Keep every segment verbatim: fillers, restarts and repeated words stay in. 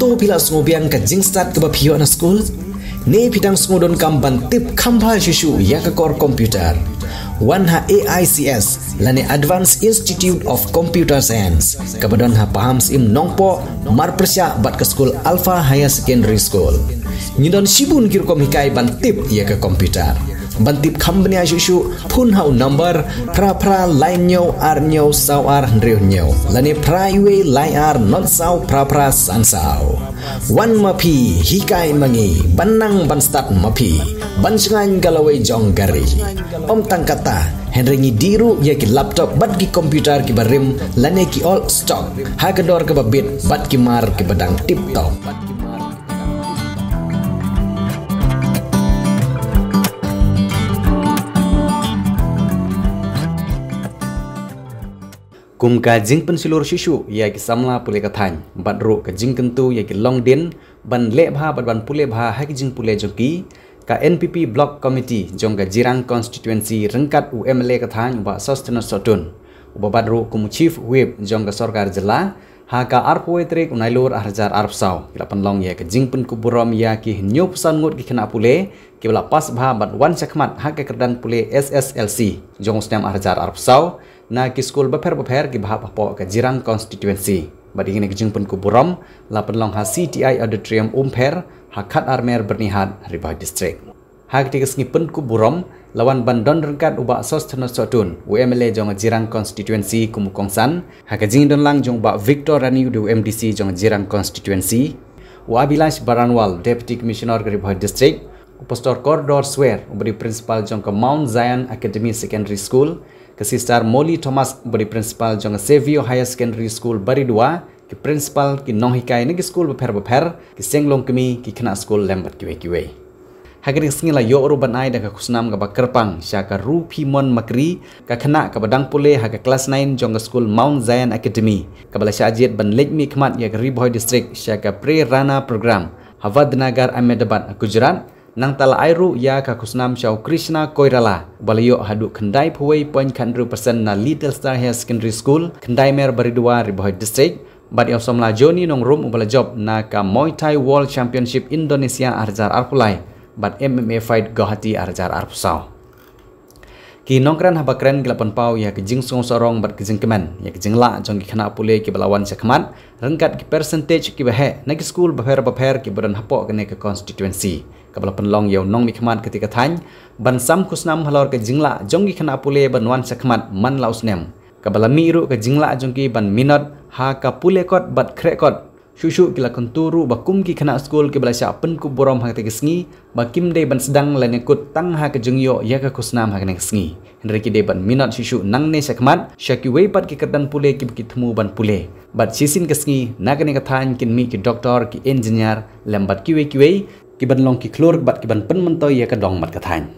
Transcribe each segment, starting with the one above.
To phi la sngewbiang ka jingstad kaba phi ïoh na skul? Ne phi dang sngewdonkam ban tip kham bha shuh shuh ïa ka kor computer? Wan ha A I C S lane Advanced Institute of Computer Science kaba don ha Pahamsyiem Nongpoh, marpyrshah bad ka skul Alpha Higher Secondary School. Ngi don shibun ki rukom hikai ban tip ïa ka computer. Ban tip kham bniah shuh shuh, phone ha u number phra phra lai hynñiew ar hynñiew saw ar hynriew hynñiew lane phra wei lai ar not saw phra phra san saw. Wan ma phi, hikai ma ngi, ban nang ban stad ma phi, ban shngaiñ ka lawei jong ka ri. Ym tang katta, hynrei ngi dih ruh ïa ki laptop bad ki computer kiba rim lane ki old stock ha ka dor kaba bit bad ki mar kiba dang tip top. Kum ka jingpynshlur shuh shuh ïa ki samla pule ka thaiñ bad ruh ka jingkyntu ïa ki longdien ban leh bha bad ban pule bha ha ki jingpule jong ki, ka N P P Block Committee jong ka Jirang Constituency ryngkat u M L A ka thaiñ u Bah Sosthenes Sohtun, uba bat ruh kum u Chief Whip jong ka sorkar jylla, ha ka arphew wei tarik u Nailur ar hajar arphew saw, ki la pynlong ïa ka jingpynkup burom ïa ki hynñiewphew san ngut ki khynnah pule kiba la pass bha bad wan shakhmat ha ka kyrdan pule S S L C jong u snem ar hajar arphew saw na ki skul bapher bapher kiba hap hapoh ka Jirang Constituency. Bad ïa kane ka jingpynkup burom la pynlong ha C T I Auditorium Umpher, ha Khatar Mer Byrnihat, Ri Bhoi District. Ha katei ka sngi pynkup burom la wan ban don ryngkat u Bah Sosthenes Sohtun, u M L A jong ka Jirang Constituency kum u kongsan, ha ka jingdon lang jong u Bah Victor Rani, u dei u M D C jong ka Jirang Constituency, u Abhilash Baranwal, Deputy Commissioner ka Ri Bhoi District, u Pastor Kordor Swer, uba dei principal jong ka Mount Zion Academy Secondary School, ka Sister Molly Thomas, uba dei principal jong ka Savio Higher Secondary School Baridua, ki principal, ki nonghikai na ki skul bapher bapher, ki seng longkmie, ki khynnah skul lem bad kiwei kiwei. Ha kane ka sngi la ïoh ruh ban ai da ka khusnam kaba kyrpang sha ka Ruphimon Makri, ka khynnah kaba dang pule ha ka klas nine jong ka skul Mount Zion Academy, kaba la shah jied ban leit mihkhmat ïa ka Ri Bhoi District sha ka Prerana Program ha Vadnagar, Ahmedabad, Gujarat. Nangta la ai ruh ïa ka khusnam sha u Krishna Koirala, uba la ïoh haduh khyndai phew wei point khathynriew percent na Little Star Higher Secondary School, Khyndaimere Baridua, Ri Bhoi District, bad ïa u samla Johnny Nongrum, uba la jop na ka Muay Thai World Championship Indonesia ar hajar arphew lai bad M M A Fight Guwahati ar hajar arphew saw. Ki nongkren haba kren ki la pynpaw ïa ka jingsngewsarong bad ka jingkmen ïa ka jinglah jong ki khynnah pule kiba la wan shakhmat ryngkat ki percentage kiba heh na ki skul bapher bapher kiba don hapoh kane ka constituency, kaba la pynlong ïa u nongmihkhmat katei ka thaiñ ban sam khusnam halor ka jinglah jong ki khynnah pule ban wan shakhmat man la u snem, kaba la mih ruh ka jinglah jong ki ban minot ha ka pule kot bad khreh kot. Shuh shuh ki la kyntu ruh ba kum ki khynnah skul kiba la shah pynkup burom ha katei ka sngi, ba kim dei ban sdang lane kut tang ha ka jingïoh ïa ka khusnam ha kane ka sngi, hynrei ki dei ban minot shuh shuh nangne shakhmat sha kiwei pat ki kyrdan pule kiba ki thmu ban pule. Bad shisien ka sngi na kane ka thaiñ kin mih ki doktor, ki engineer lem bad kiwei kiwei kiban long ki khlur bad kiban pynmyntoi ïa ka dong bad ka thaiñ.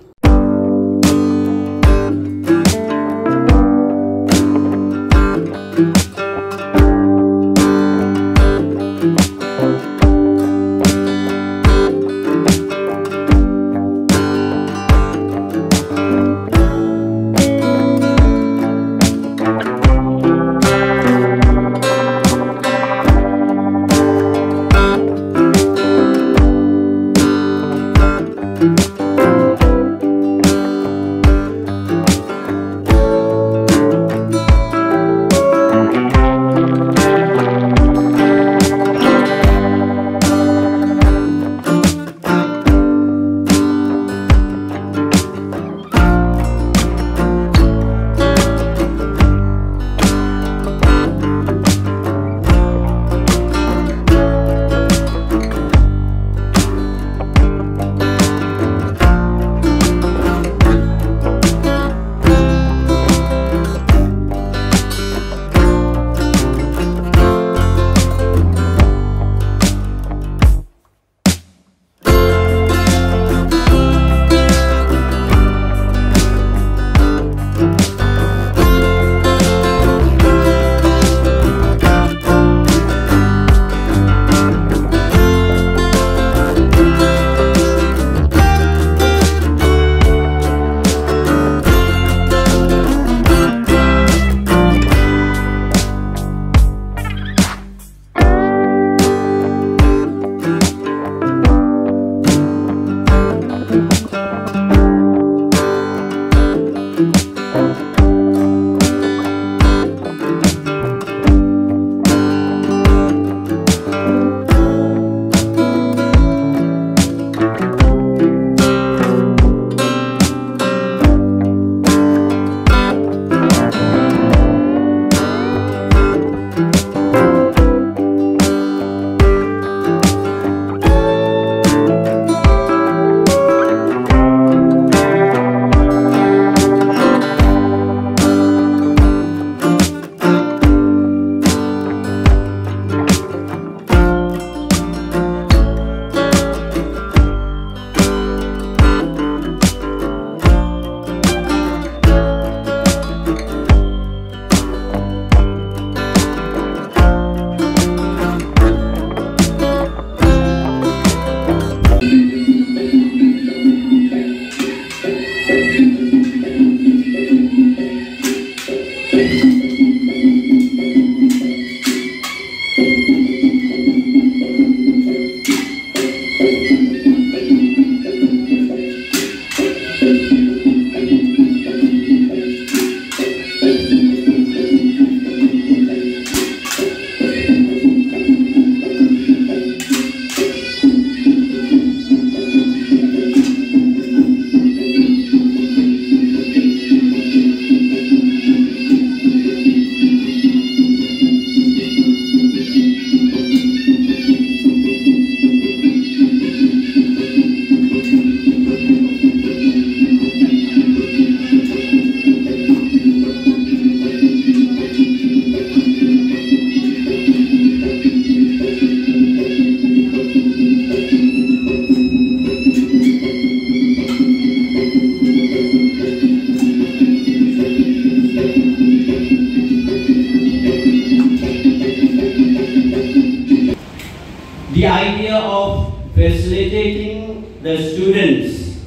the students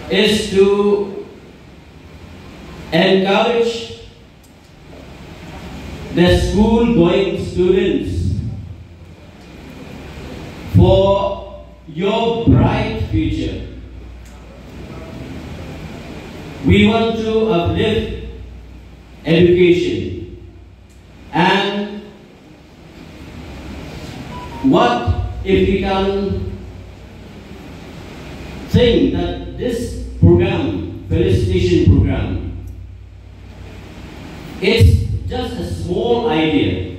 is to encourage the school going students for your bright future. We want to uplift education. And what if we can think that this program, felicitation program, it's just a small idea,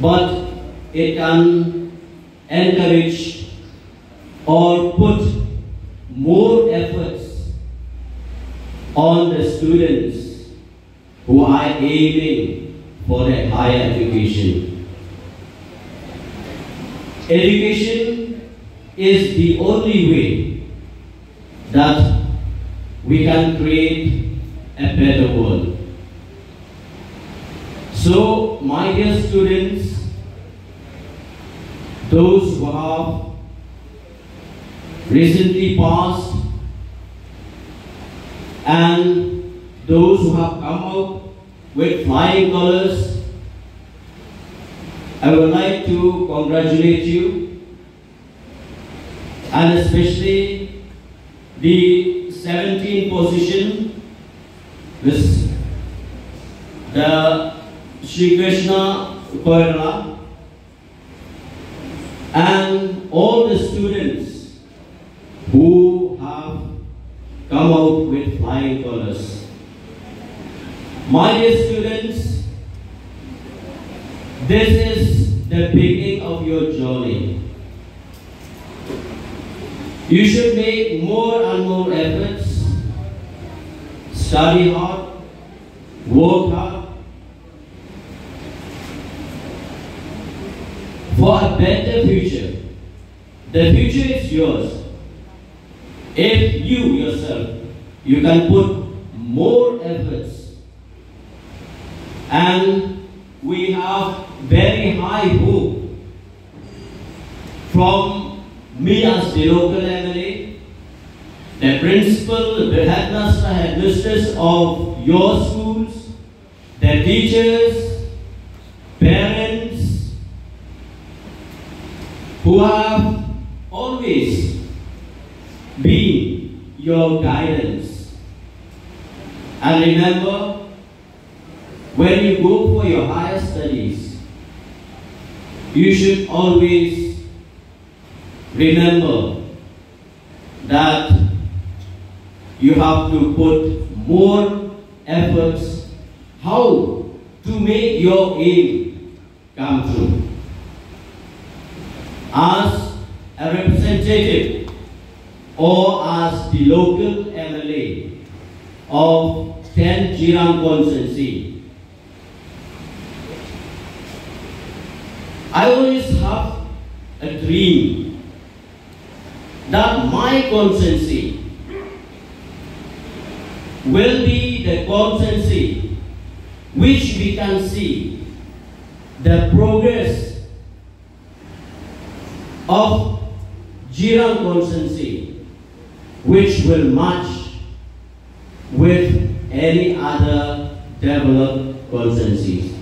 but it can encourage or put more efforts on the students who are aiming for a higher education. Education is the only way that we can create a better world. So, my dear students, those who have recently passed and those who have come out with flying colors, I would like to congratulate you, and especially the seventeenth position, Miss the Shri Krishna Koirala, and all the students who have come out with flying colors. My dear students, this is the beginning of your journey. You should make more and more efforts, study hard, work hard for a better future. The future is yours. If you yourself, you can put more efforts, and we have very high hope from me as the local M L A, the principal, the headmaster, headmistress of your schools, the teachers, parents, who have always been your guidance. And remember, when you go for your higher studies, you should always remember that you have to put more efforts how to make your aim come true. As a representative or as the local M L A of tenth Jirang constituency, I always have a dream that my constituency will be the constituency which we can see the progress of Jirang constituency, which will match with any other developed constituencies.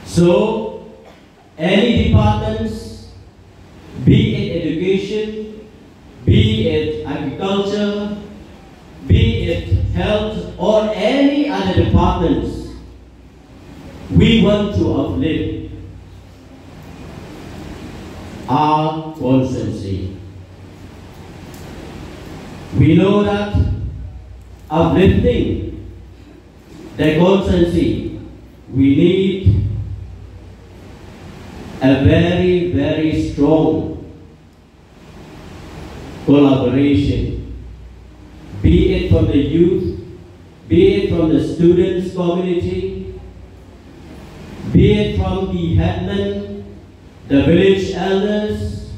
So, any departments, be it education, be it agriculture, be it health, or any other departments, we want to uplift our constituency. We know that uplifting the constituency, we need a very, very strong collaboration, be it from the youth, be it from the students' community, be it from the headmen, the village elders,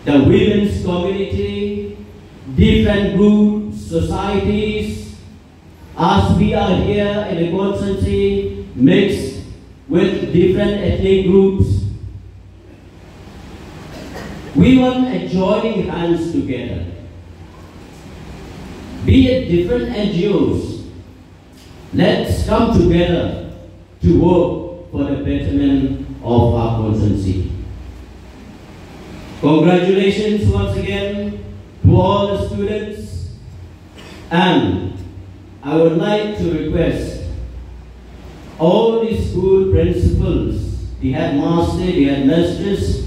the women's community, different groups, societies, as we are here in a constituency mixed with different ethnic groups, We want a joining hands together. Be it different N G Os, let's come together to work for the betterment of our constituency. Congratulations once again to all the students, and I would like to request all the school principals, the headmaster, the headmistress,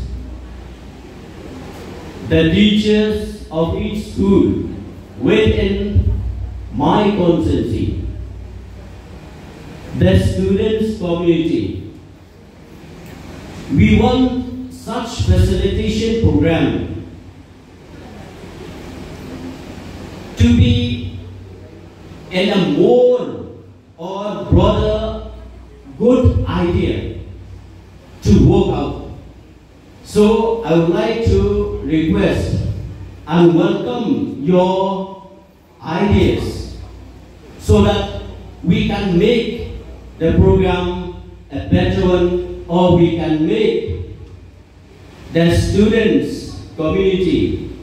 the teachers of each school within my constituency, the students community. We want such facilitation program to be in a more or broader good idea to work out. So I would like to request and welcome your ideas so that we can make the program a better one, or we can make the students community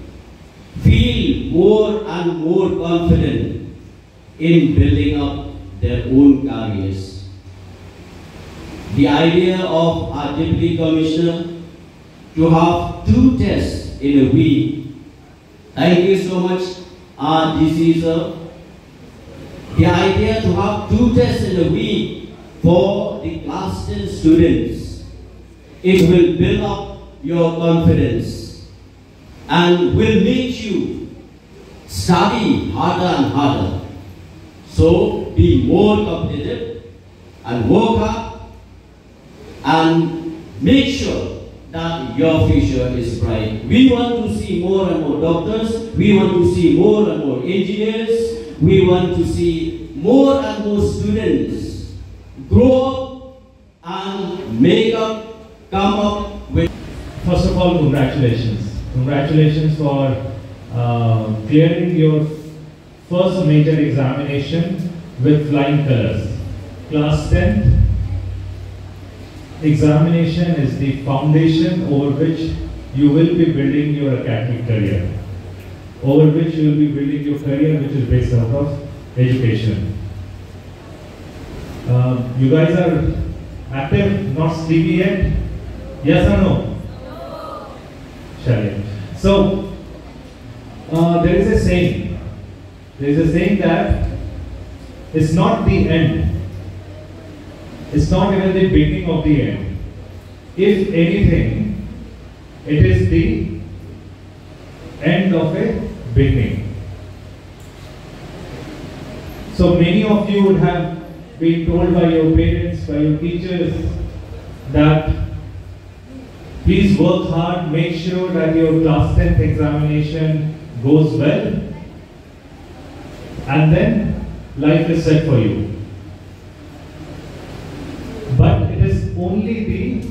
feel more and more confident in building up their own careers. The idea of our deputy commissioner to have two tests in a week. Thank you so much, our D C sir. The idea to have two tests in a week for the class ten students, it will build up your confidence and will make you study harder and harder. So be more competitive and work hard and make sure that your future is bright. We want to see more and more doctors. We want to see more and more engineers. We want to see more and more students grow up and make up, come up with. First of all, congratulations. Congratulations for uh, clearing your first major examination with flying colors. Class tenth examination is the foundation over which you will be building your academic career, over which you will be building your career, which is based out of education. Um, you guys are active, not sleepy yet? Yes or no? Shall I? So, uh, there is a saying. There is a saying that it's not the end. It's not even the beginning of the end. If anything, it is the end of a beginning. So many of you would have been told by your parents, by your teachers, that please work hard, make sure that your class tenth examination goes well, and then life is set for you. But it is only the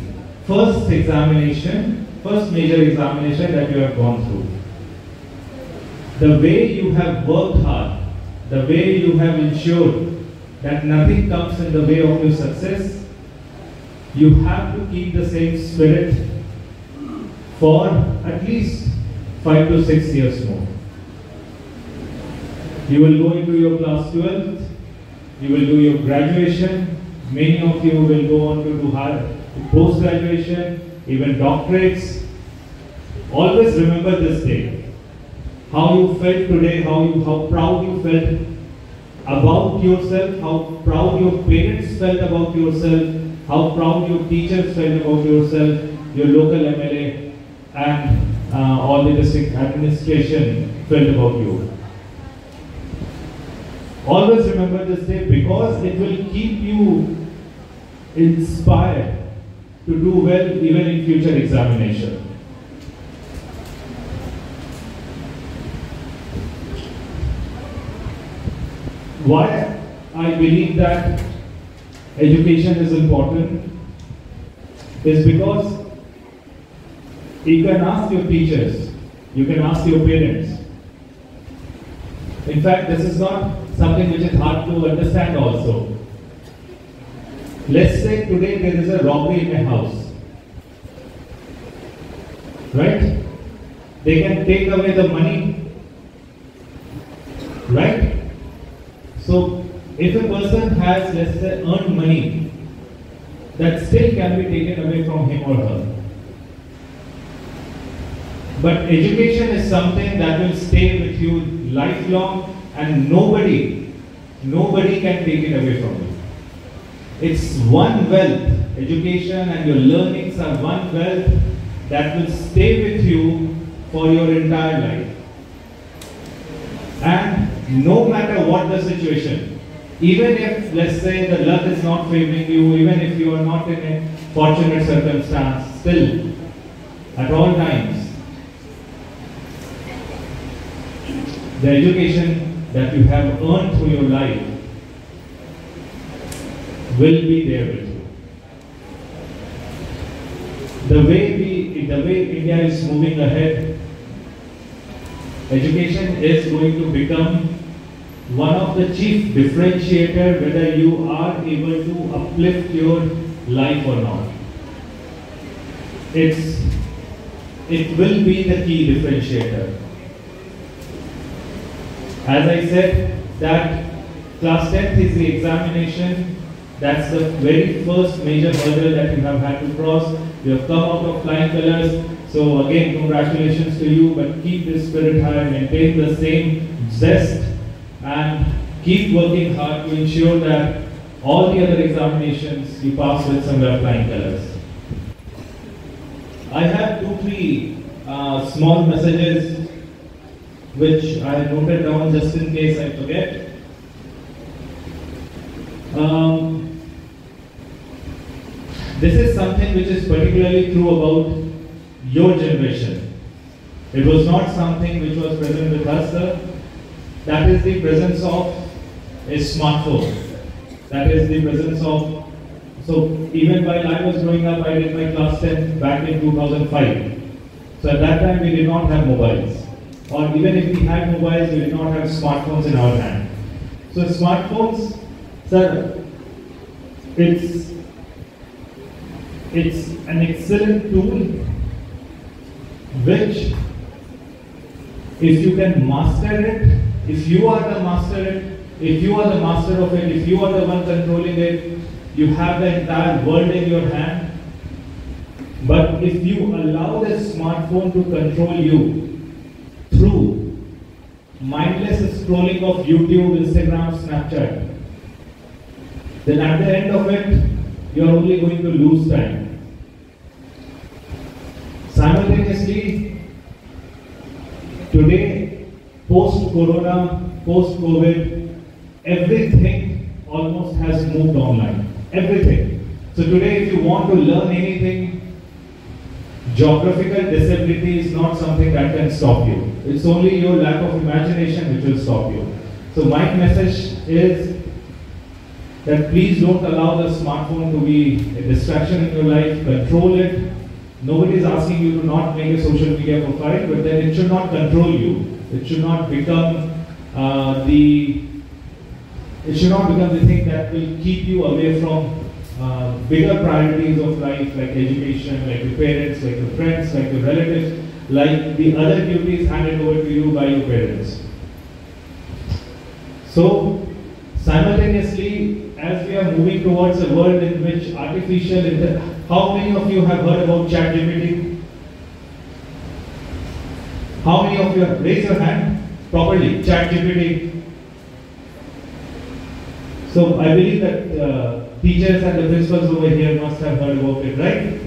first examination, first major examination that you have gone through. The way you have worked hard, the way you have ensured that nothing comes in the way of your success, you have to keep the same spirit for at least five to six years more. You will go into your class twelfth, you will do your graduation. Many of you will go on to do higher, post graduation, even doctorates. Always remember this day. How you felt today, how you, how proud you felt about yourself, how proud your parents felt about yourself, how proud your teachers felt about yourself, your local M L A, and uh, all the district administration felt about you. Always remember this day, because it will keep you inspired to do well even in future examination. Why I believe that education is important is because you can ask your teachers, you can ask your parents. In fact, this is not something which is hard to understand also. Let's say today there is a robbery in a house, right? They can take away the money, right? So if a person has, let's say, earned money, that still can be taken away from him or her. But education is something that will stay with you lifelong, and nobody, nobody can take it away from you. It's one wealth. Education and your learnings are one wealth that will stay with you for your entire life. And no matter what the situation, even if, let's say, the luck is not favoring you, even if you are not in a fortunate circumstance, still, at all times, the education that you have earned through your life will be there with you. The way we, the way India is moving ahead, education is going to become one of the chief differentiator whether you are able to uplift your life or not. It's, it will be the key differentiator. As I said, that class tenth is the examination. That's the very first major hurdle that you have had to cross. You have come out of flying colors. So again, congratulations to you, but keep this spirit high, maintain the same zest, and keep working hard to ensure that all the other examinations you pass with similar flying colors. I have two, three uh, small messages which I noted down just in case I forget. Um, this is something which is particularly true about your generation. It was not something which was present with us, sir. That is the presence of a smartphone. That is the presence of, so even while I was growing up, I did my class ten back in two thousand five. So at that time, we did not have mobiles. Or even if we had mobiles, we did not have smartphones in our hand. So smartphones, sir, it's, it's an excellent tool which, if you can master it, if you are the master it, if you are the master of it, if you are the one controlling it, you have the entire world in your hand. But if you allow the smartphone to control you through mindless scrolling of YouTube, Instagram, Snapchat, then at the end of it, you are only going to lose time. Simultaneously, today, post corona, post COVID, everything almost has moved online. Everything. So today, if you want to learn anything, geographical disability is not something that can stop you. It's only your lack of imagination which will stop you. So my message is that please don't allow the smartphone to be a distraction in your life. Control it. Nobody is asking you to not make a social media profile, but then it should not control you. It should not become uh, the it should not become the thing that will keep you away from uh, bigger priorities of life, like education, like your parents, like your friends, like your relatives, like the other duties handed over to you by your parents. So, simultaneously, as we are moving towards a world in which artificial intelligence, how many of you have heard about ChatGPT? How many of you have raised your hand properly? ChatGPT. So I believe that uh, teachers and the principals over here must have heard about it, right?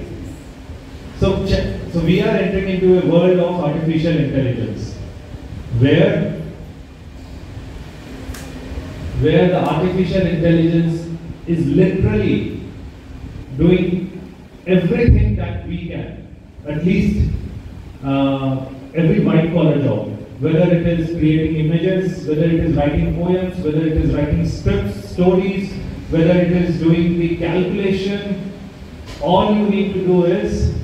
So, so we are entering into a world of artificial intelligence, where where the artificial intelligence is literally doing everything that we can, at least uh, every white collar job, whether it is creating images, whether it is writing poems, whether it is writing scripts, stories, whether it is doing the calculation, all you need to do is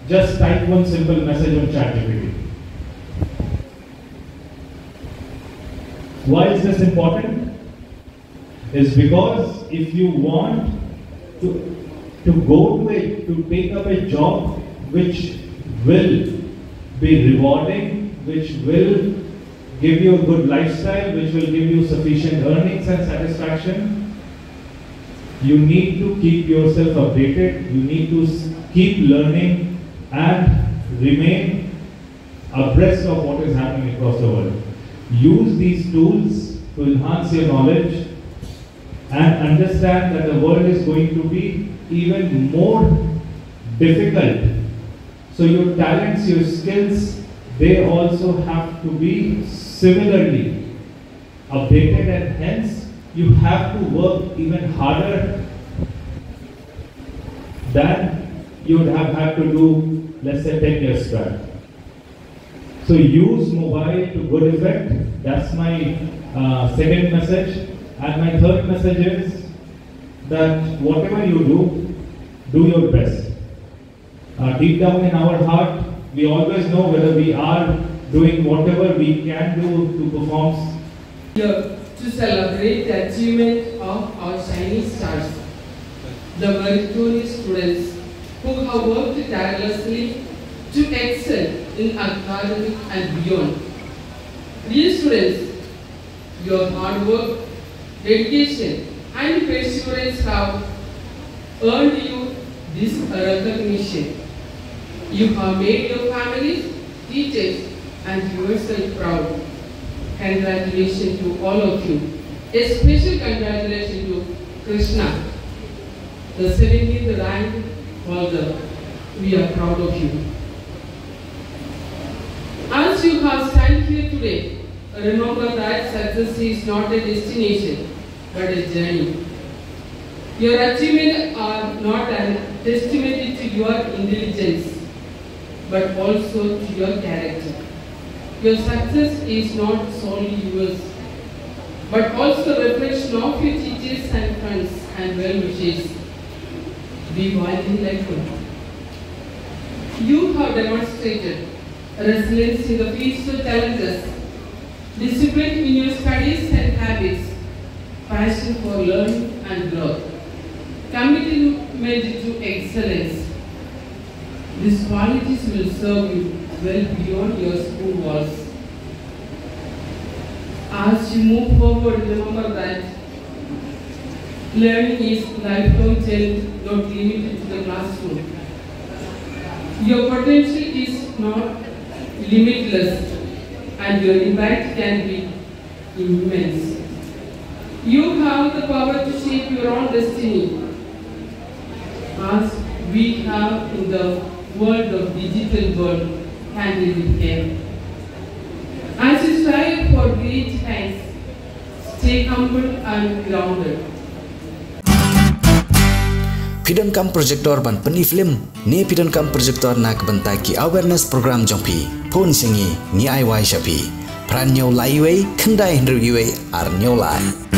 just type one simple message on ChatGPT. Why is this important? Is because if you want to, to go to it, to take up a job which will be rewarding, which will give you a good lifestyle, which will give you sufficient earnings and satisfaction. You need to keep yourself updated, you need to keep learning and remain abreast of what is happening across the world. Use these tools to enhance your knowledge and understand that the world is going to be even more difficult. So your talents, your skills, they also have to be similarly updated, and hence you have to work even harder than you would have had to do, let's say, ten years back. So use mobile to good effect. That's my uh, second message. And my third message is that whatever you do, do your best. Uh, deep down in our heart, we always know whether we are doing whatever we can do to perform. Here to celebrate the achievement of our shining stars, the meritorious students who have worked tirelessly to excel in academic and beyond. Dear students, your hard work, dedication, and perseverance have earned you this recognition. You have made your families, teachers, and yourself proud. Congratulations to all of you. A special congratulations to Krishna, the seventeenth rank holder. We are proud of you. As you have stand here today, remember that success is not a destination, but a journey. Your achievements are not a testimony to your intelligence, but also to your character. Your success is not solely yours, but also reflection of your teachers and friends and well wishers. Be wildly like one. You have demonstrated resilience in the face of challenges, discipline in your studies and habits, passion for learning and growth, commitment to excellence. These qualities will serve you well beyond your school walls. As you move forward, remember that learning is lifelong journey, not limited to the classroom. Your potential is not limitless, and your impact can be immense. You have the power to shape your own destiny, as we have in the world of digital world handled with care. As you strive for great heights, stay humble and grounded. Phi donkam projector ban pyni film? Ne phi donkam projector na ka bynta ki awareness program jong phi? Phone sha ngi, ngi ai wai sha phi. Phra hynñiew lai wei, khyndai hynriew wei, ar hynñiew lai.